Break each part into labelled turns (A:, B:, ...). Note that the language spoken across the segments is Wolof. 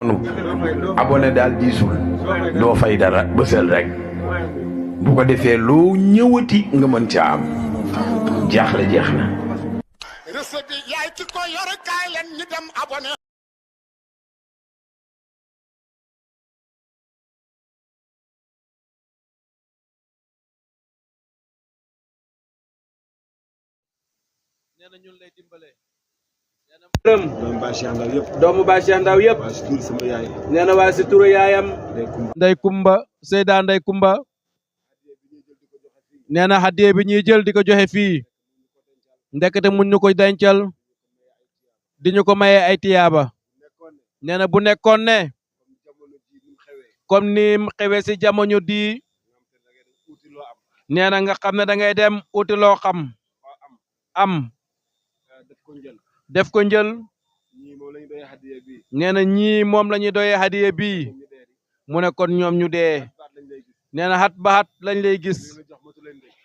A: sonn abonné daal diisul doo fay dara bësal rek bu ko defee loo ñëwati nga mën ca am jaaxle jeex na.
B: recette bi yaay ki ko yor kaay leen ñu dem abonné.
C: nee na ñun lay dimbale. doomu Baay Cheikh Ndaw yëpp. nee na waaye si turu yaayam. Ndey Kumba Seyda Ndey Kumba. nee na hadiya bi ñuy jël di ko joxe fii. ndekete mun ñu ko dencal. di ñu ko maye ay tiyaaba. nee na bu nekkoon ne. comme ni mu xewee si jamono di. nee na nga xam ne da ngay dem uti loo xam. am. def ko njël. nee na ñii moom la ñuy doyee hadiya bii. mu ne kon ñoom ñu dee. nee na xat ba xat lañ lay gis.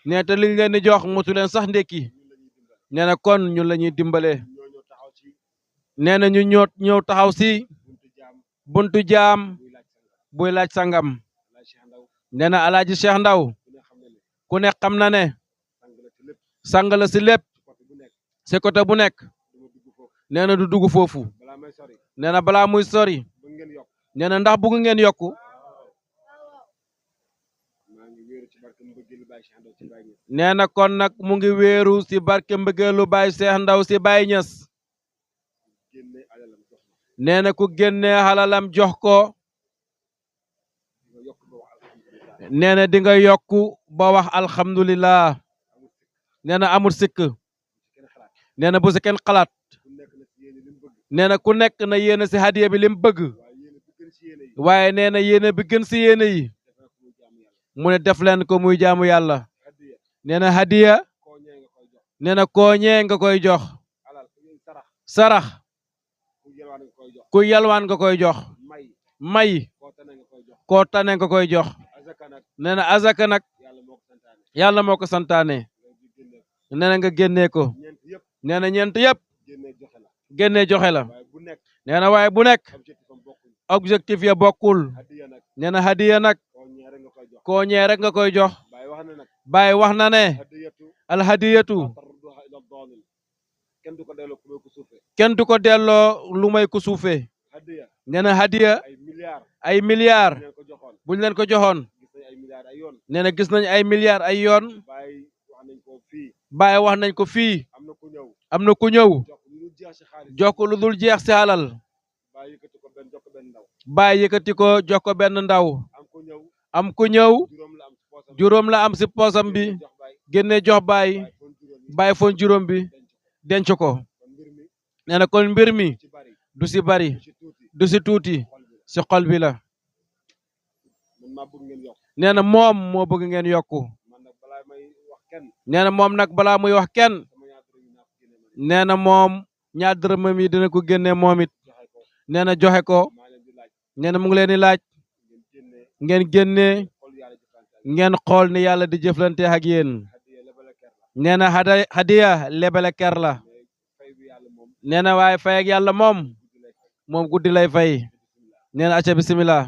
C: nee te liñ leen di jox motu leen sax ndekki. nee na kon ñun la ñuy dimbale. nee na ñu ñëw taxaw si. buntu jaam. buy laaj sangam. nee na Alaaji Cheikh Ndaw. ku ne xam na ne. sang la si lépp. si côté bu nekk. nee na du dugg foofu. nee na balaa muy sori. nee na ndax bëgg ngeen yokku. nee na kon nag mu ngi wéeru si barke mbëggeelu Baay Cheikh Ndaw si Baay Ñas. nee na ku génnee xalalam jox ko. nee na di nga yokku ba wax alhamdulillah. nee na amul sikk. nee na bu si kenn xalaat. nee na ku nekk na yéene si hadiya bi lim bëgg. waaye nee na yéene bi gën si yéene yi. mu ne def leen ko muy jaamu yàlla. nee na hadiya. nee na kooñee nga koy jox. sarax. ku yalwaan nga koy jox. may. koo tane nga koy jox. nee na azaka nag. yàlla moo ko santaane. nee na nga génnee ko. nee na ñeent yëpp. génnee joxe la. nee na waaye bu nekk. objectif ya bokkul. nee na hadiya nag. koo ñee rek nga koy jox. Baay wax na ne. alhadiyatu. kenn du ko delloo lu may ku suufee. nee na hadiya. ay milliards. buñ leen ko joxoon. nee na gis nañ ay milliards ay yoon. Baay wax nañ ko fii. am na ku ñëw. jox ko lu dul jeex si alal. Baay yëkkati ko jox ko benn ndaw. am ku ñëw. juróom la am si poosam bi. génne jox Baay. Baay foon juróom bi. denc ko. nee na kon mbir mi. du si bari. du si tuuti. si xol bi la. nee na moom moo bëgg ngeen yokku. nee na moom nag balaa muy wax kenn. nee na moom ñaar dërëmam yi dina ko génne moom it. nee na joxe ko. nee na mu ngi leen di laaj. ngeen génne. ngeen xool ni yàlla di jëflante ak yéen. nee na hadiya lebele ker la. nee na waaye fay ak yàlla moom. moom guddi lay fay. nee na acca bismillah.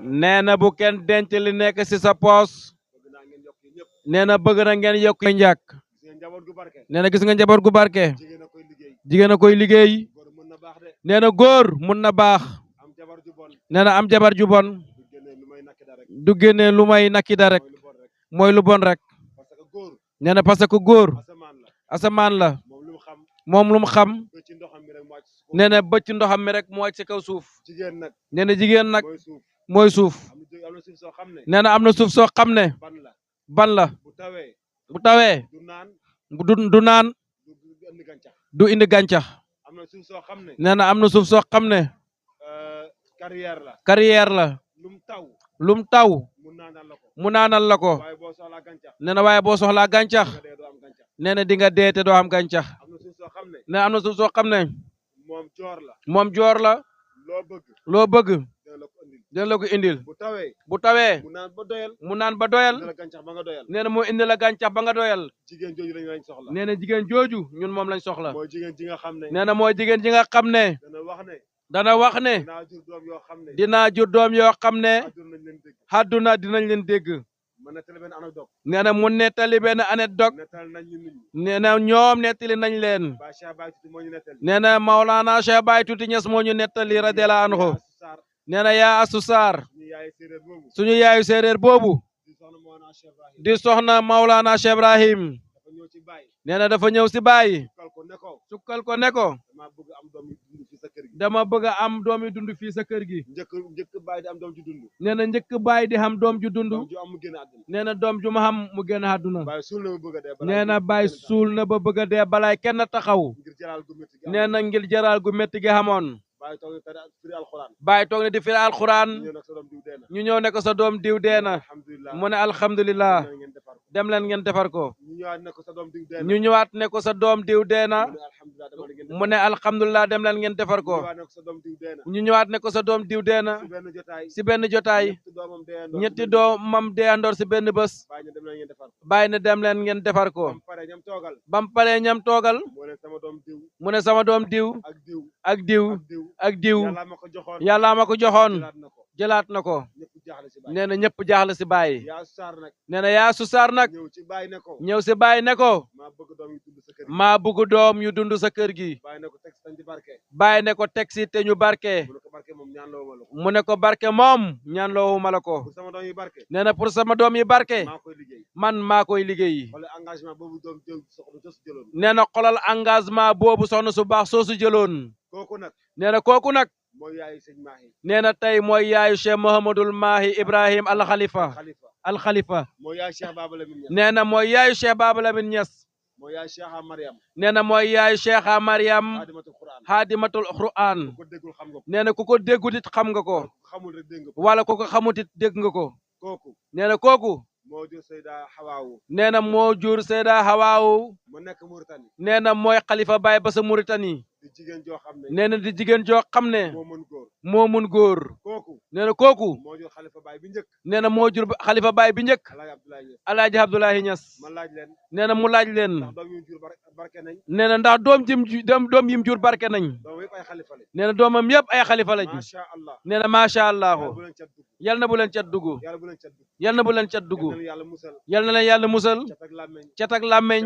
C: nee na bu kenn denc li nekk ci sa poos. nee na bëgg na ngeen yokk njàkk. nee na gis nga njaboot gu barke. jigéen a koy liggéey. nee na góor mun na baax. nee na am jabar ju bon. du génne lu may nakida rek. mooy lu bon rek. nee na parce que góor. asamaan la. moom lu mu xam. nee na bëcc ndoxam mi rek moo ci kaw suuf. nee na jigéen nag mooy suuf. nee na am na suuf soo xam ne. ban la. bu tawee. du naan. du indi gàncax. nee na am na suuf soo xam ne. carrière la. lum taw. mu naanal la ko. nee na waaye boo soxlaa gàncax. nee na di nga dee te doo am gàncax. nee na am na suuf soo xam ne. moom joor la. loo bëgg. dina la ko indil
D: bu tawee
C: bu tawee
D: mu naan ba doyal
C: mu naan ba doyal
D: dina la gàncax ba nga doyal
C: nee na moo indi la gàncax ba nga doyal
D: jigéen jooju lañ soxla
C: nee na jigéen jooju ñun moom lañ soxla
D: mooy jigéen ji nga xam ne
C: nee na mooy jigéen ji nga xam ne
D: dana wax ne
C: dana wax ne
D: dinaa jur doom yoo xam ne
C: dinaa jur doom yoo xam ne
D: àdduna nañ leen dégg
C: àdduna dinañ leen dégg
D: ma nettali benn anecdote
C: nee na mu nettali benn anecdote
D: nettali nañ ñu nit ñi
C: nee na ñoom nettali nañ leen
D: ba Cheikh Baye Tuuti moo ñu nettali
C: nee na Maulana Cheikh Baye Tuuti Ñas moo ñu nettali radiyallahu anhu
D: Sarr
C: nee na yaa Asu Sarr
D: ñu yaay séeréer boobu
C: suñu yaayu séeréer boobu
D: di soxna Mawlana Cheikh Ibrahim
C: di soxna Maulana Cheikh Ibrahim
D: dafa ñëw ci Baye
C: nee na dafa ñëw si Baye
D: kal ko ne ko
C: sukkal ko ne ko
D: dama bëgg am doom yu dund fi sa kër gi
C: dama bëgg a am doom yu dund fii sa kër gi
D: njëkk Baye di am doom ju dund
C: nee na njëkk Baye di xam doom ju dund
D: doom ju am mu génn àdduna
C: nee na doom ju ma xam mu génn àdduna
D: Baye suul na ma bëgg a dee
C: nee na Baye suul na ba bëgg a dee balaay kenn taxaw
D: ngir jalaal gu métti gi
C: nee na ngir jaral gu métti gi xamoon
D: Baye toog na firi alxuraan
C: Baye toog ne di firi alxuraan
D: ñëw nag sa doom diw dee na
C: ñu ñëw ne ko sa doom diw dee na
D: alhamdulilah
C: mu ne alhamdulilah
D: ngeen defar ko
C: dem leen ngeen defar ko
D: ñu ñëwaat ne ko sa doom diw dee na
C: ñu ñëwaat ne ko sa doom diw dee na
D: mu ne alhamdulilah dama la ngeen defar
C: mu ne alhamdulilah dem leen ngeen defar ko
D: ñëwaat ne ko sa doom diw dee na
C: ñu ñëwaat ne ko sa doom diw dee na
D: si benn jotaay
C: si benn jotaay
D: ñetti doomam dee andoor
C: ñetti doomam dee andoor si benn bés
D: Baye ne dem la ngeen defar ko
C: Baye ne dem leen ngeen defar ko
D: bam pare ñam toogal
C: bam paree ñam toogal
D: moo ne sama doom diw
C: mu ne sama doom diw
D: ak diw
C: ak diw
D: ak diw
C: ak diw
D: yàlla ma ko joxoon
C: yàlla ma ko joxoon
D: jëlaat na ko
C: jëlaat na ko
D: ñëpp jaaxle si Baye
C: nee na ñëpp jaaxle si Baye
D: yaa Sarr nag
C: nee na yaa Su Sarr nag
D: ñëw ci Baye ne ko
C: ñëw si Baye ne ko
D: maa bëgg doom yu dund sa kër gi
C: maa bëgg doom yu dund sa kër gi
D: Baye ne ko teg sañ di barke
C: Baye ne ko teg si te ñu barke
D: mu ne ko barke moom ñaan loo ma la ko
C: mu ne ko barke moom ñaan loowuma la ko
D: pour sama doom yi barke
C: nee na pour sama doom yi barke
D: maa koy liggéey
C: man maa koy liggéey
D: xoole engagement boobu doom jël soxna jos jëloon
C: nee na xolal engagement boobu soxna su baax soosu jëloon
D: kooku nag
C: nee na kooku nag
D: mooy yaayu sëñ Mahi
C: nee na tey mooy yaayu Cheikh Mouhamadul Mahi Ibrahim Al Khalifa
D: Khalifa
C: Al Khalifa
D: mooy yaayu Cheikh Baba Lamine Niass
C: nee na mooy yaayu Cheikh Baba Lamine Niass
D: mooy yaayu Cheikh Mariam
C: nee na mooy yaayu Cheikha Mariam
D: Xaadimatul Quran
C: Xaadimatul Quran
D: ko déggul xam nga ko
C: nee na ku ko déggut it xam nga ko
D: ku xamul rek dégg nga ko
C: wala ku ko xamut it dégg nga ko
D: kooku
C: nee na kooku
D: moo jur Seyda Hawaawu
C: nee na moo jur Seyda Hawaawu
D: mu nekk Mauritanie
C: nee na mooy xalifa Baye ba sa Mauritanie
D: di jigéen joo xam ne
C: nee na di jigéen joo xam ne
D: moo mën góor
C: moo mun góor
D: kooku
C: nee na kooku
D: moo jur Xalifa Baye bi njëkk
C: nee na moo jur xalifa Baye bi njëkk
D: Alaaji Abdoulaye Niass
C: Alaaji Abdoulaye Niass
D: ma laaj leen
C: nee na mu laaj leen
D: ndax doom yu jur barke nañ
C: nee na ndax doom yim jur barke nañ
D: doom yëpp ay xalifa lañ
C: nee na doomam yëpp ay xalifa lañ
D: macha allah
C: nee na macha allah
D: yàlla bu leen cat dugg
C: yal na bu leen cat dugg
D: yàlla bu leen cat dugg
C: yal na bu leen cat dugg
D: yal na yàlla musal
C: yal na leen yàlla musal
D: cat ak làmmeñ
C: cat ak làmmeñ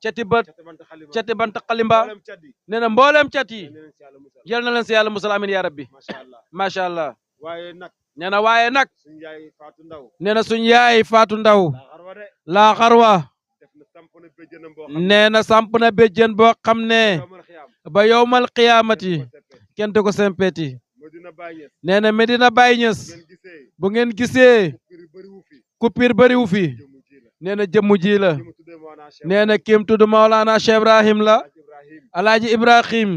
D: cati bët
C: cati bët
D: cati bant xalima
C: cati bant xalimba
D: mboolem cat yi
C: nee na mbooleem cat yi
D: yal na leen si yàlla musal
C: yal na leen si yàlla musal amin ya rabbi
D: macha allah
C: macha allah
D: waaye nag
C: nee na waaye nag
D: suñu yaay Fatou Ndaw
C: nee na suñ yaay Faatu Ndaw
D: laa xarwa de
C: laa xarwa
D: def na samp na béjjënam boo xam
C: nee na samp na béjjën boo xam ne
D: yawmal xiyaam
C: ba yowmal qiyaamati
D: ko seppe
C: kenn du ko sempeeti
D: Medina Baye Niass
C: nee na Medina Baye Niass
D: ngeen gisee
C: bu ngeen gisee
D: piri bëriwu fi
C: coupure bëriwu fi
D: jëmu ji la
C: nee na jëmm ji la
D: ki mu tuddee Mawlana Cheikh
C: nee na kim tudd Maulana Cheikh Ibrahim la
D: Alaaji Ibrahim
C: Alaaji Ibrahim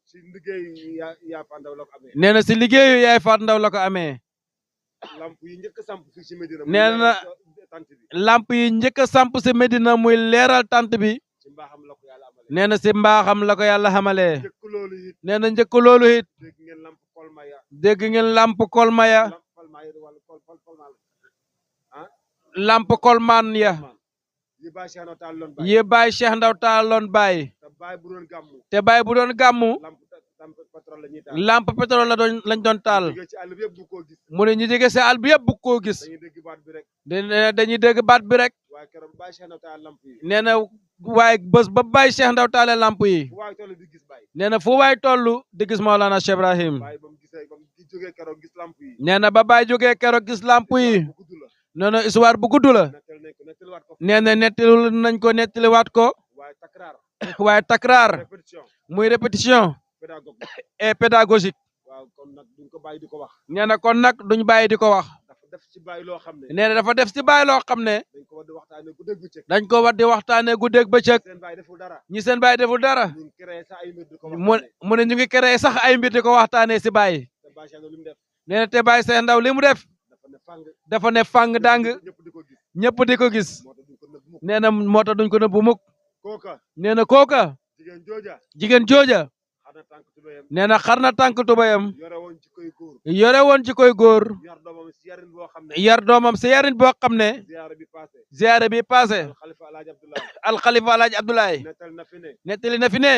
D: si liggéey yaa Fa Ndaw la ko amee
C: nee na si liggéeyu yaay Faat Ndaw la ko amee
D: lamp yi njëkk a samp fii si Medina
C: nee na
D: tant bi
C: lamp yi njëkk a samp si Medina muy leeral tant bi
D: ci mbaaxam la ko yàlla amalee
C: nee na si mbaaxam la ko yàlla xamalee
D: njëkk loolu it
C: nee na njëkk loolu it
D: dégg ngeen lamp kolmaya
C: dégg ngeen lamp kolmaya
D: lamp kolmaya wala kolmal ah
C: lamp kolmaan ya
D: yi Baye Cheikh Ndaw taal loon Baye
C: yi Baye Cheikh Ndaw taaloon Baye
D: te Baye bu doon gàmmu
C: te Baye bu doon gàmmu
D: lamp pétrole la ñuy taal
C: lamp pétrole lañ doon taal
D: jógee ci àll bi yëpp bu ko gis
C: mu ne ñu jege si àll bi yëpp bu koo gis
D: dañuy dégg baat bi rek
C: dañuy dégg baat bi rek
D: waaye keroog Baye Cheikh Ndaw taal lamp yi
C: nee na waaye bés ba Baye Cheikh Ndaw taale lamp yi
D: fu waay toll di gis Baye
C: nee na fu waay toll di gis Maulana Cheikh Ibrahim
D: Baye ba mu jógee keroog gis lamp yi
C: nee na ba Baye jógee keroog gis lamp yi
D: bu gudd la
C: nee na histoire bu gudd la
D: nettal nañ ko nettaliwaat ko
C: nee na nettali nañ ko nettaliwaat ko
D: waaye takraar
C: waaye takraar
D: répétition
C: muy répétition
D: pédagogue
C: et pédagogique
D: waaw kon nag duñ ko bàyyi di ko wax
C: nee na kon nag duñ bàyyi di ko wax
D: dafa def ci bàyyi loo xam ne
C: nee na dafa def si Baye loo xam ne
D: dañ ko war di waxtaane ku dégg bëccëg
C: dañ ko war di waxtaane guddeeg bëccëg
D: seen bàyyi deful dara
C: ñi seen Baye deful dara
D: ñu ngi créé sax ay mbir di ko
C: mu
D: waxtaane
C: mu ne ñu ngi créé sax ay mbir di ko waxtaanee si Baye
D: te Baye Cheikh Ndaw li mu def
C: nee na te Baye Cheikh Ndaw li mu def
D: dafa ne fàng
C: dafa ne fàng dàng
D: ñëpp di ko gis
C: ñëpp di ko gis
D: moo tax duñ ko nëbb mukk
C: nee na moo tax duñ ko nëbbu mukk
D: kooka
C: nee na kooka
D: jigéen jooja
C: jigéen jooja
D: xar na tànk tubéyam
C: nee na xar na tànk tubayam
D: yore woon ci koy góor
C: yore woon ci koy góor
D: yar doomam si yarin boo xam ne
C: yar doomam si yarin boo xam ne
D: ziyaara bi passé
C: ziyaare bi passé
D: xalifa alaaji Abdoulaye
C: alxalifa alaaji Abdoulaye
D: nettal na fi ne
C: nettali na fi ne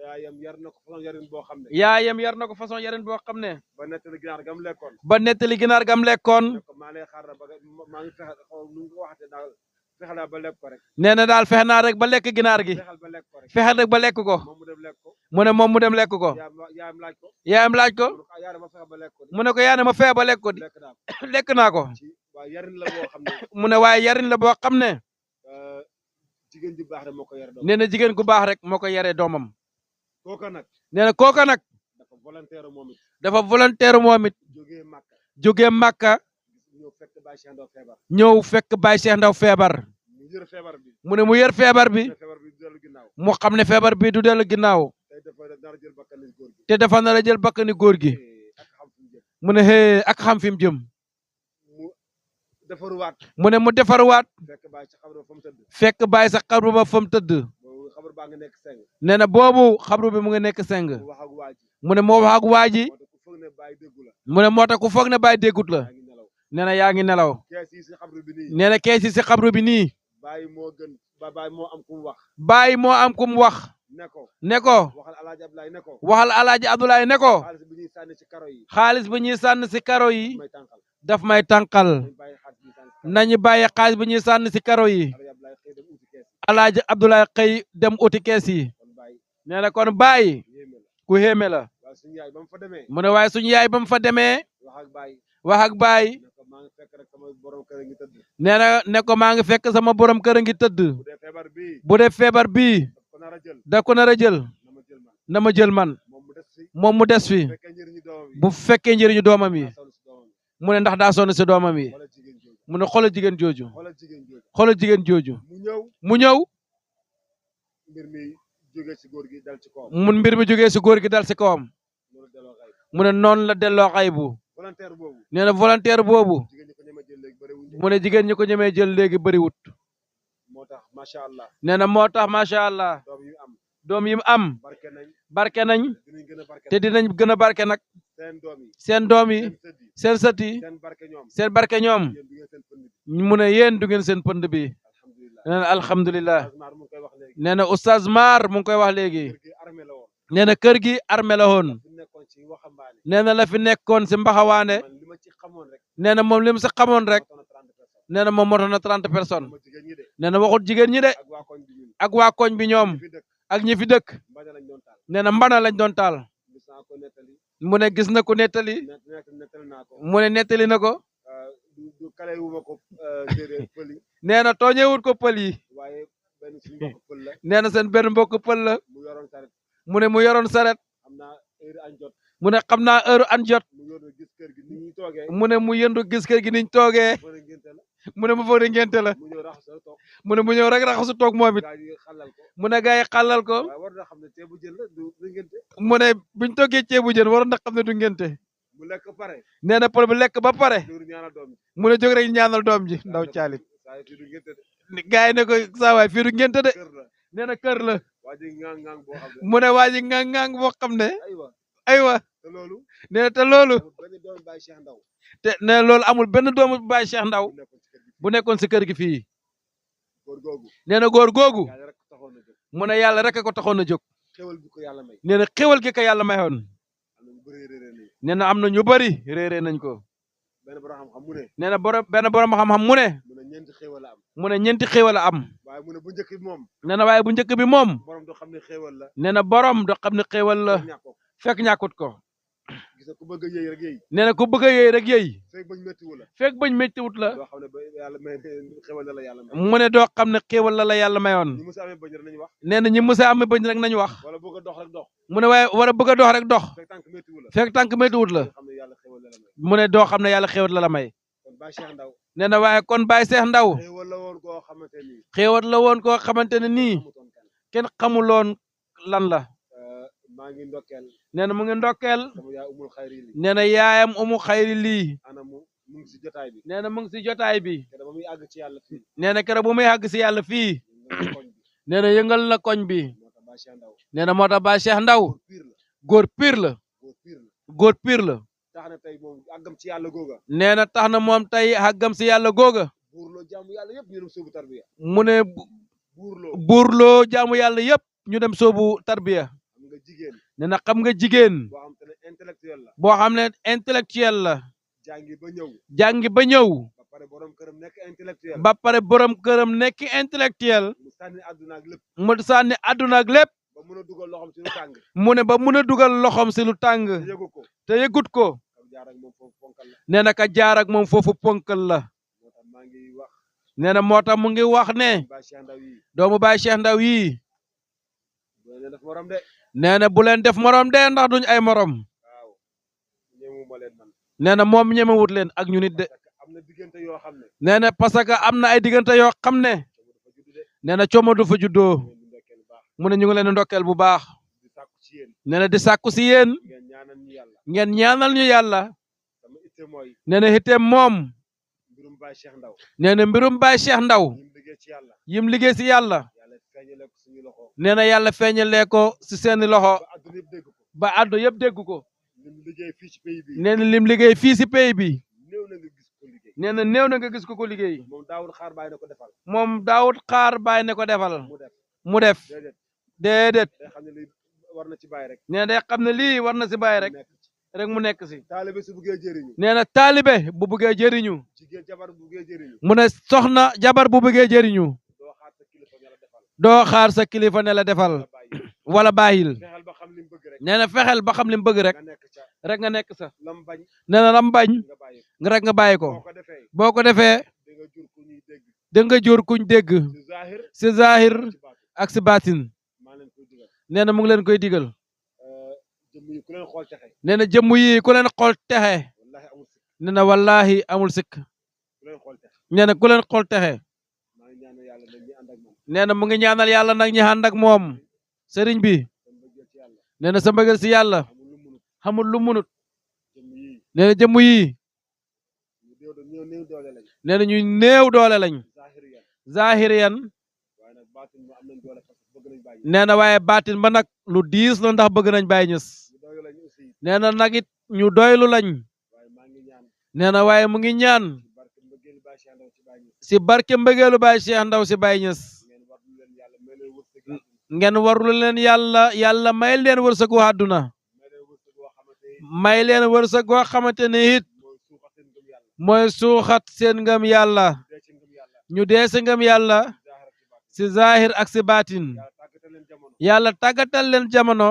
D: yaayam yar na ko façon yarin boo xam ne
C: yaayam yar na ko façon yarin boo xam ne
D: ba nettali ginaar gam lekkoon
C: ba nettali ginaar gam lekkoon
D: ne ko maa lay xaar ba maa ngi fexe xaw nu nga ko waxate daal fexe naa ba lekk ko rek
C: nee na daal fexe naa rek ba lekk ginaar gi
D: fexeel ba lekk ko rek
C: fexe rek ba lekk ko
D: moom mu dem lekk ko
C: mu ne moom mu dem lekk ko
D: yaayam laaj ko
C: yaayam laaj ko
D: yaayam ma fexe ba lekk ko
C: mu ne ko yaa ne ma fexe ba lekk ko di
D: lekk naa ko
C: lekk naa ko
D: ci waaye yarin la boo xam ne
C: mu ne waaye yarin la boo xam ne
D: jigéen ju baax rek moo ko yar doom
C: nee na jigéen gu baax rek moo ko yaree doomam
D: kooka nag
C: nee na kooka nag
D: dafa volontaire moom it
C: dafa volontaire moom it
D: jógee Màkka
C: jógee Màkka
D: ñëw fekk Baye Cheikh Ndaw feebar
C: ñëw fekk Baye Cheikh Ndaw feebar
D: mu yër feebar bi
C: mu ne mu yër feebar bi
D: feebar bi dellu ginnaaw
C: mu xam ne feebar bi du dellu ginnaaw
D: tey dafa nar a jël bakkani góor gi
C: te dafa nar a jël bakkani góor gi
D: ak xam fu mu jëm
C: mu ne xee ak xam fi mu jëm
D: mu defaruwaat
C: mu ne mu defarwaat
D: fekk Baye sa xabru fa mu tëdd
C: fekk Baye sa xabru ba fa mu tëdd
D: boobu xabar baa nga nekk seng
C: nee na boobu xabru bi mu ngi nekk seng
D: mu wax ak waa ji
C: mu ne moo wax ak waa ji
D: moo tax ku foog ne Baye déggu la
C: mu ne moo tax ku foog ne Baye déggut la
D: yaa ngi nelaw
C: nee na yaa ngi nelaw
D: kees yi si xabru bi nii
C: nee na kees yi si xabru bi nii
D: Baye moo gën Baye moo am ku mu wax
C: Baye moo am ku mu wax
D: ne ko
C: ne ko
D: waxal Alaaji Abdoulaye ne ko
C: waxal alaaji Abdoulaye ne ko
D: xaalis bi ñuy sànni ci karo yi
C: xaalis bi ñuy sànn si karo yi
D: may tànqal
C: daf may tànqal
D: nañ bàyyi xaalis bi ñuy sànni ci karo yi.
C: nañu bàyyi xaalis bi ñuy sànn si karo yi
D: Alaaji Abdoulaye xëy dem uti kees yi
C: alaaji Abdoulaye xëy dem uti kees yi
D: kon Baye
C: nee na kon Baye
D: yéeme la
C: ku xéeme la
D: waaye suñu yaay ba mu fa demee
C: mu ne waaye suñu yaay ba mu fa demee
D: wax ak Baye
C: wax ak Baye
D: ne ko maa ngi fekk rek sama borom kër a ngi tëdd
C: nee na ne ko maa ngi fekk sama borom kër a ngi tëdd
D: bu dee feebar bii
C: bu dee feebar bii
D: daf ko nar a jël
C: da ko nar a jël
D: na ma jël man
C: na ma jël man
D: moom mu des fi
C: moom mu des fi
D: fekkee njëriñu doomam yi
C: bu fekkee njëriñu doomam yi
D: daa sonn si doomam yi
C: mu ne ndax daa sonn si doomam yi
D: wala jigéen jooju
C: mu ne xoolal jigéen jooju
D: wala jigéen jooju
C: xoolal jigéen jooju
D: mu ñëw
C: mu ñëw
D: mbir mi jógee si góor gi dal ci kawam
C: mun mbir mi jógee si góor gi dal si kawam
D: loolu delloo xay
C: mu ne noonu la delloo xay bu
D: volontaire boobu
C: nee na volontaire boobu
D: jigéen ñi ko ñeme jël léegi bëri wuñ
C: mu ne jigéen ñi ko ñemee jël léegi bëriwut
D: moo tax macha allah
C: nee na moo tax macha allah
D: doom yu am
C: doom yi mu am
D: barke nañ
C: barke nañ
D: dinañ gën a barke
C: te dinañ gën a barke nag
D: seen doom yi
C: seen doom yi
D: seen sët
C: seen sët yi
D: yi seen barke ñoom
C: seen barke ñoom
D: yéen du ngeen seen pënd bi
C: mu ne yéen du ngeen seen pënd bi
D: alhamdulilah
C: nee na alhamdulilah
D: Asmar mu ngi koy wax léegi
C: nee na oustaz Mar mu ngi koy wax léegi
D: kër gi armée la woon
C: nee na kër gi armée la woon
D: fi nekkoon ci waxambaane
C: nee na la fi nekkoon si mbaxawaane
D: man li ma ci xamoon rek
C: nee na moom li mu si xamoon rek
D: motoon na 30 personnes
C: nee na moom motoon na 30 personnes
D: ma jigéen ñi de
C: nee na waxut jigéen ñi de
D: ak waa koñ bi ñun
C: ak waa koñ bi ñoom
D: fi dëkk
C: ak ñi fi dëkk
D: mbaña lañ doon taal
C: nee na mbana lañ doon taal
D: gis naa ko nettali
C: mu ne gis na ko nettali
D: nettali naa ko
C: mu ne nettali na ko
D: du kale wu ma ko séeréer pël yi
C: nee na tooñewut ko pël yi
D: waaye benn suñu mbokk pël la
C: nee na seen benn mbokk pël la
D: mu yoroon saret
C: mu ne mu yoroon saret
D: xam naa heure añ jot
C: mu ne xam naa heure an jot
D: mu yoroon gis kër gi ni ñuy toogee
C: mu ne mu yëndu gis kër gi niñ toogee
D: fële ngénte la
C: mu ne mu foog ne ngénte la
D: mu ñëw raxas toog
C: mu ne mu ñëw rek raxasu toog moom it
D: gaa yi xalal ko
C: mu ne gars yi xàllal ko
D: waaye war na xam ne ceebu jën la du ngénte
C: mu ne buñ toggee ceebu jën waroon na xam ne du ngénte
D: mu lekk pare
C: nee na pël bi lekk ba pare
D: dóor ñaanal doom ji
C: mu ne jóg rek ñaanal doom ji ndaw caalit
D: saa yi fii du ngénte de
C: gars yi ne ko saa waay fii du ngénte de
D: kër la
C: nee na kër la
D: waa ji ŋaang-ŋaang boo xam ne
C: mu ne waa ji ngang boo xam ne
D: aywa
C: aywa
D: te loolu
C: nee na te loolu
D: amul benn doom Baye Cheikh Ndaw
C: te nee na loolu amul benn doomu Baye Cheikh Ndaw
D: bu nekkoon ci kër gi
C: bu nekkoon si kër gi fii
D: góor googu
C: nee na góor googu
D: yàlla rek taxoon na jóg
C: mu ne yàlla rek a ko taxoon a jóg
D: xéwal bi ko yàlla may
C: nee na xéwal gi ko yàlla mayoon
D: am na ñu bëree réeré nii
C: nee na am na ñu bëri réeree nañ ko
D: benn borom xam-xam mu ne
C: nee na benn borom xam-xam mu ne
D: mu ne ñeenti xéwal la am
C: mu ne ñeenti xéwal a am
D: waaye mu ne bu njëkk bi moom
C: nee na waaye bu njëkk bi moom
D: borom doo xam ne xéwal la
C: nee na borom do xam ne xéwal la
D: ñàkk ko
C: fekk ñàkkut ko
D: gis nga ku bëgg a yëy rek yëy
C: nee na ku bëgg a yëy rek yëy
D: fekk bañ méttiwu la
C: fekk bañ méttiwut la
D: doo xam ne ba yàlla may xéwal la la yàlla may
C: mu ne doo xam ne xéwal la la yàlla mayoon
D: ñu mos a amee bañ rek nañu wax
C: nee na ñi mës a amee bañ rek nañu wax
D: wala bëgg a dox rek dox
C: mu ne waaye war a bëgg a dox rek dox
D: fekk tànk méttiwu la
C: fekk tànk méttiwut la
D: xam ne yàlla xéwal la la may
C: mu ne doo xam ne yàlla xéwal la la may
D: kon Baye Cheikh Ndaw
C: nee na waaye kon Baye Cheikh Ndaw
D: xéwal la woon koo xamante ni
C: xéwal la woon koo xamante ne nii
D: amutoon kan
C: kenn xamuloon lan la
D: maa ngi ndokkeel
C: nee na mu ngi ndokkeel
D: sama yaay umul xayri li
C: nee na yaayam umu xayri lii
D: ana mu ngi si jotaay bi
C: nee na mu ngi si jotaay bi
D: te ba muy àgg ci yàlla fii
C: nee na keroog bu muy àgg si yàlla fii
D: nga koñ bi
C: nee na yëngal na koñ bi
D: moo tax Baye Cheikh Ndaw
C: nee na moo tax Baye Cheikh Ndaw
D: piir la
C: góor pire la
D: góor pire la
C: góor pire la
D: tax na tey moom àggam ci yàlla googa
C: nee na tax na moom tey àggam si yàlla googa
D: buurloo jaamu yàlla yëpp ñu dem sóobu tarbiya
C: mu ne
D: buurloo
C: buurloo jaamu yàlla yépp ñu dem soobu tarbiya
D: xam nga jigéen
C: nee na xam nga jigéen
D: boo xam te ne intellectuel la
C: boo xam ne intellectuel la
D: jàngi ba ñëw
C: jàngi ba ñëw
D: ba pare borom këram nekk intellectuel
C: ba pare borom këram nekk intellectuel
D: mu sànni àdduna ak lépp
C: mu sànni àdduna ak lépp
D: ba mën a dugal loxoom ci lu tàng
C: mu ne ba mun a dugal loxoom si lu tàng
D: te yëgu ko
C: te yëgut ko
D: kam jaar ak moom foofu ponkal la
C: nee na ka jaar ak moom foofu ponkal la
D: moo tax maa ngi wax
C: nee na moo tax mu ngi wax ne
D: Baye Cheikh Ndaw yi
C: doomu Baye Cheikh Ndaw yi
D: doo leen def morom de
C: nee na bu leen def morom de ndax duñ ay morom
D: waaw ñëwuma leen man
C: nee na moom ñemewut leen ak ñu nit de
D: parce que am na diggante yoo xam ne
C: nee na parce que am na ay diggante yoo xam ne
D: dafa judd de
C: nee na coomo du fa juddoo
D: ngeen di ndokkeel baax
C: mu ne ñu ngi leen di ndokkeel bu baax
D: di sàkku ci yéen
C: nee na di sàkku si yéen
D: ngeen ñaanal ñu yàlla
C: ngeen ñaanal ñu yàlla
D: sama itte mooy
C: nee na itteem moom
D: mbirum Baye Cheikh Ndaw
C: nee na mbirum Baye Cheikh Ndaw
D: ñim liggéey ci yàlla
C: yim liggéey si yàlla
D: yàlla feeñale ko suñu loxo
C: nee na yàlla feeñalee ko si seeni loxo
D: ba àdduna yëpp dégg ko
C: ba àddu yëpp dégg ko
D: lim liggéey fii ci pays bi
C: nee na lim liggéey fii si pays bi
D: néew na nga gis ko liggéey
C: nee na néew na nga gis ko ko liggéey
D: moom daawul xaar bàyyi na ko defal
C: moom daawut xaar Baye ne ko defal
D: mu def
C: mu def
D: déedéet
C: déedéet
D: day xam ne li war na ci bàyyi rek
C: nee na day xam ne lii war na si Baye rek
D: nekk ci
C: rek mu nekk si
D: taalibe su buggee jëriñu
C: nee na taalibe bu bëggee jëriñu
D: jigéen jabar bu buggee jëriñu
C: mu ne soxna jabar bu bëggee jëriñu
D: doo xaar sa kilifa ne la defal
C: doo xaar sa kilifa ne la defal
D: nga bàyyi
C: wala bàyyil
D: fexeel ba xam li mu bëgg rek
C: nee na fexeel ba xam li mu bëgg rek
D: nga nekk ca
C: rek nga nekk sa
D: lam bañ
C: nee na lam bañ
D: nga bàyyi ko
C: nga rek nga bàyyi ko
D: boo ko defee
C: boo ko defee
D: di nga jur ku ñuy dégg
C: da nga jur kuñ dégg
D: ci zahir
C: si zahir
D: ci baatu
C: ak si baatin
D: maa leen koy digal
C: nee na mu ngi leen koy digal
D: jëmm yi ku leen xool texe
C: nee na jëmm yi ku leen xool texe
D: wallahi amul sikk
C: nee na wallahi amul sikk
D: ku leen xool texe
C: nee na ku leen xool texe
D: maa ngi ñaan yàlla dañ ñi ànd ak moom
C: nee na mu ngi ñaanal yàlla nag ñi ànd ak moom sëriñ bi
D: sama bëggeel ci yàlla
C: nee na sa mbëggal si yàlla
D: amul lu munut
C: xamul lu munut
D: jëmm yi
C: nee na jëmm yi
D: ñu néew doole lañ
C: nee na ñu néew doole lañ
D: zahir yan
C: zahiriyan
D: waaye nag baatin mu am nañ doole parce que bëgg nañ bàyyi
C: nee na waaye baatin ba nag lu diis la ndax bëgg nañ Baye Niass
D: ñu doole lañ aussi
C: nee na nag it ñu doylu lañ
D: waaye maa ngi ñaan
C: nee na waaye mu ngi ñaan
D: ci barke mbëggeel Baye Cheikh Ndaw ci bàyyi
C: si barke mbëggeelu Baye Cheikh Ndaw si Baye Niass
D: ngeen war lu leen yàlla may leen wërsëg
C: ngeen warlu leen yàlla may leen wërsëgu àdduna
D: may leen wërsëg boo xamante ni
C: may leen wërsëg goo xamante ne it
D: mooy suuxat seen ngëm yàlla
C: mooy suuxat seen ngëm yàlla
D: dee ci ngëm yàlla
C: ñu dee si ngëm yàlla
D: zahir ak ci baatin
C: si zahir ak si baatin
D: yàlla tàggatal leen jamono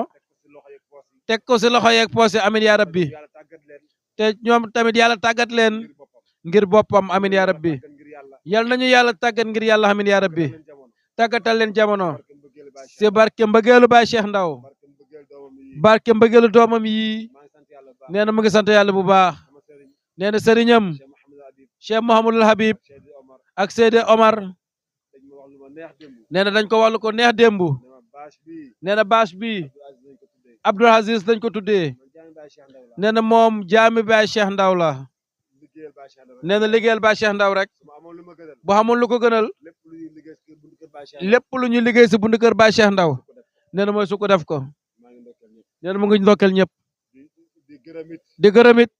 C: yàlla tàggatal leen jamono
D: teg ko ci loxo yeeg poos yi
C: teg ko si loxo yeeg poos yi amin yaa rabbi
D: yàlla tàggat leen
C: te ñoom tamit yàlla tàggat leen
D: ngir boppam
C: ngir boppam amin yaa rabbi
D: tàggat ngir yàlla
C: yal nañu yàlla tàggat ngir yàlla amin yaa rabbi
D: leen jamono
C: tàggatal leen jamono
D: barke mbëggeel Baye Cheikh
C: si barke mbëggeelu Baye Cheikh Ndaw
D: barke mbëggeel doomam yi
C: barke mbëggeelu doomam yi
D: maa ngi sant yàlla bu baax
C: nee na mu ngi sant yàlla bu baax
D: sama sëriñ
C: nee na sëriñam
D: Cheikh Mouhamadou Habib
C: Cheikh Mouhamadul Habib
D: Cheikh Seydi Omar
C: ak Seydi Omar
D: dañ ma wax lu ma neex démb
C: nee na dañ ko wàllu ko neex démb
D: ne ma bâche bii
C: nee na bâche bi
D: Abdou Aziz lañ ko tuddee
C: Abdoul Aziz dañ ko tuddee
D: man jaami Baye Cheikh Ndaw la
C: nee na moom jaami Baye Cheikh Ndaw la
D: liggéeyal Baye Cheikh Ndaw
C: nee na liggéeyal Baye Cheikh Ndaw rek
D: su ma amoon lu ma gënal
C: bu xamul lu ko gënal
D: lépp lu ñuy liggéey ci buntu kër Baye Cheikh
C: lépp lu ñu liggéey si buntu kër Baye Cheikh Ndaw
D: ko def
C: nee na mooy su ko def ko
D: maa ngi ndokkeel ñëpp
C: nee na mu ngi ndokkeel ñëpp
D: di gërëm it
C: di gërëm it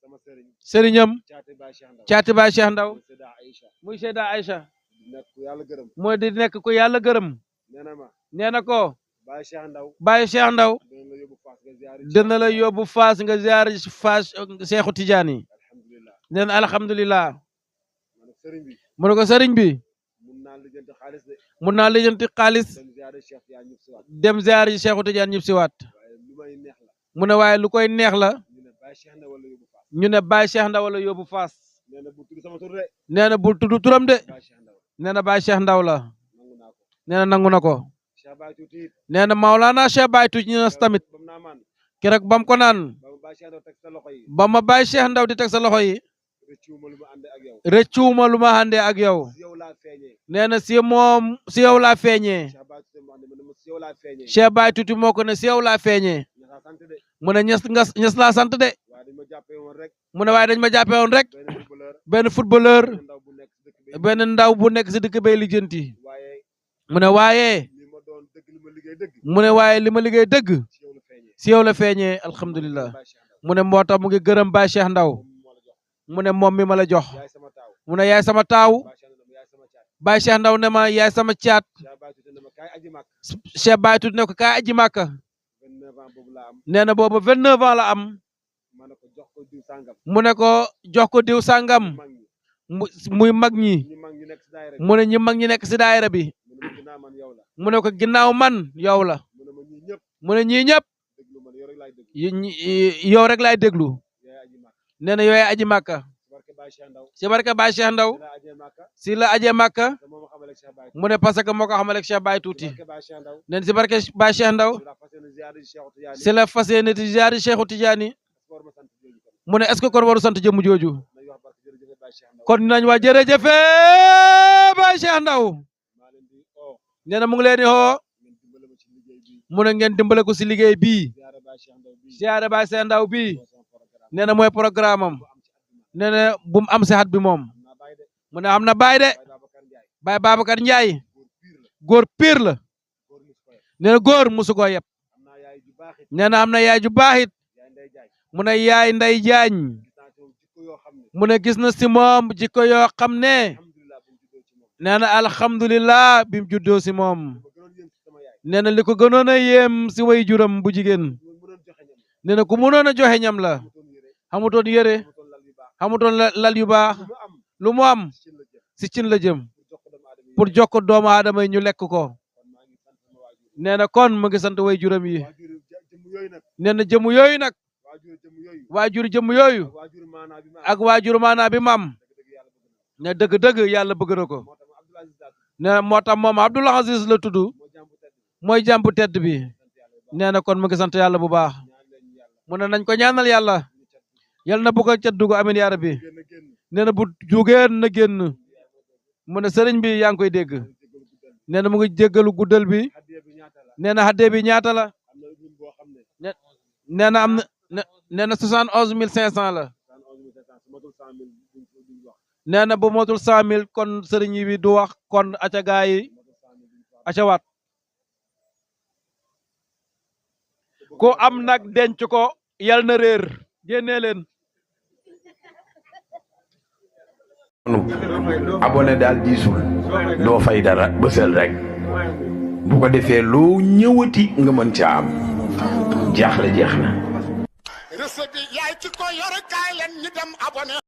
D: sama sëriñ
C: sëriñam
D: caati Baye Cheikh Ndaw
C: caati Baye Cheikh Ndaw
D: mooy Seyda Aïcha
C: muy Seyda Aïcha
D: di nekk ku yàlla gërëm
C: mooy di nekk ku yàlla gërëm
D: nee na ma
C: nee na ko
D: Baye Cheikh Ndaw
C: Baye Cheikh Ndaw
D: dina la yóbbu Fass nga ziyaari
C: dina la yóbbu Fass nga ziyaar Fass Seexu Tijaan yi
D: alhamdulilah
C: nee na alhamdulilah
D: ma ne sëriñ bi
C: mu ne ko sëriñ bi
D: mun naa lijjanti xaalis de
C: mun naa lijjanti xaalis
D: dem ziyaari Cheikh yaa ñëpp si waat
C: dem ziyaar yi Seexu Tijaan ñëpp si waat
D: waaye lu may neex la
C: mu ne waaye lu koy neex la
D: ñu ne Baye Cheikh Ndaw wala yóbbu Fass
C: ñu ne Baye Cheikh Ndaw la yóbbu Fass
D: nee na bu tudd sama tur de
C: nee na bul tudd turam de
D: Baye Cheikh Ndaw
C: nee na Baye Cheikh Ndaw la
D: nangu naa ko
C: nee na nangu na ko
D: Cheikh Baye tuuti it
C: nee na Maolana Cheikh Baye Tuuti Ñas tamit
D: bam naa man
C: keroog bam ko naan
D: ba ma Baye Cheikh Ndaw teg sa loxo yi
C: ba ma Baye Cheikh Ndaw di teg sa loxo yi
D: rëccuwuma lu ma ànd ak yow
C: rëccuwuma lu ma àndee ak yow
D: si yow laa feeñee
C: nee na si moom si yow laa feeñee
D: Cheikh Baye tuuti mu ànd ma ne ma si yow laa feeñee
C: Cheikh Baye Tuuti moo ko ne si yow laa feeñee
D: ñaxa sant de
C: mu ne ñes laa sant de
D: waaye dañ ma jàppee woon rek
C: mu ne waaye dañ ma jàppee woon rek
D: benn footballeur
C: benn footballeur
D: ndaw bu nekk si dëkk bi
C: benn ndaw bu nekk si dëkk bay lijjanti
D: waaye
C: mu ne waaye
D: li ma doon dëgg li ma liggéey dëgg
C: mu ne waaye li ma liggéey dëgg
D: si yow la feeñee
C: si yow la feeñee alhamdulilah mu ne moo tax mu ngi gërëm Baye Cheikh Ndaw mu ne moom mi ma la jox mu ne yaay sama taaw Baye Cheikh Ndaw ne ma yaay sama caat Cheikh Baye tudd ne ko kaay aji Màkka nee na boobu 29 ans la am mu ne ko jox ko diw sàngam muy mag ñi mu ne ñi mag ñi nekk si daayira bi mu ne ko ginnaaw man yow la mu ne ñii ñëpp yow rek laay déglu nee na yooyu aji Màkka si barke Baye Cheikh Ndaw si la aje Màkka mu ne parce que moo ko xamal ak Cheikh Baye tuuti nee na si barke Baye Cheikh Ndaw si la fas yéene di ziyaari Cheikhu Tidiane mu ne est-ce que kon waru sant jëmm jooju kon nañ waa jërëjëfe Baye Cheikh Ndaw nee na mu ngi leen di xoo mu ne ngeen dimbale ko si liggéey bii ziyaare Baye Cheikh Ndaw bii nee na mooy programme am nee na bu mu am si xat bi moom mu ne am na Baye de Baye Babacar Ndiaye góor pire la nee na góor musu ko yeb nee na am na yaay ju baaxit mu ne yaay Ndey Jaañ mu ne gis na si moom jikko yoo xam ne nee na alhamdulilah bi mu juddoo si moom nee na li ko gënoon a yéem si way juram bu jigéen nee na ku mënoon a joxe ñam la xamutoon yére xamutoon lal yu baax lu mu am si cin la jëm pour jox ko doomu aadama yi ñu lekk ko nee na kon mu ngi sant way juram yi nee na jëmu yooyu nag waajur jëmu yooyu ak waajur maanaa bi mam ne dëgg-dëgg yàlla bëgg na ko nee moo tax moom Abdoul Aziz la tudd mooy jàmbu tedd bi nee na kon mu ngi sant yàlla bu baax mu ne nañ ko ñaanal yàlla yal na bu ko ca dugg amin yaa rabbi nee na bu jugeen na génn mu ne sëriñ bi yaa ngi koy dégg nee na mu ngi jéggalu guddal bi nee na xaddee bi ñaata la nee na am na nee na 71500 la nee na bu motul 100000 kon sëriñ yi bi du wax kon aca gaa yi aca waat ko am nag denc ko yal na réer génnee leen
A: abonné daal diisul doo fay dara bësal rek bu ko defee loo ñëwati nga mën ca am jaaxle jeex na
B: recette bi yaay ci ko yor kaay leen ñu dem abonné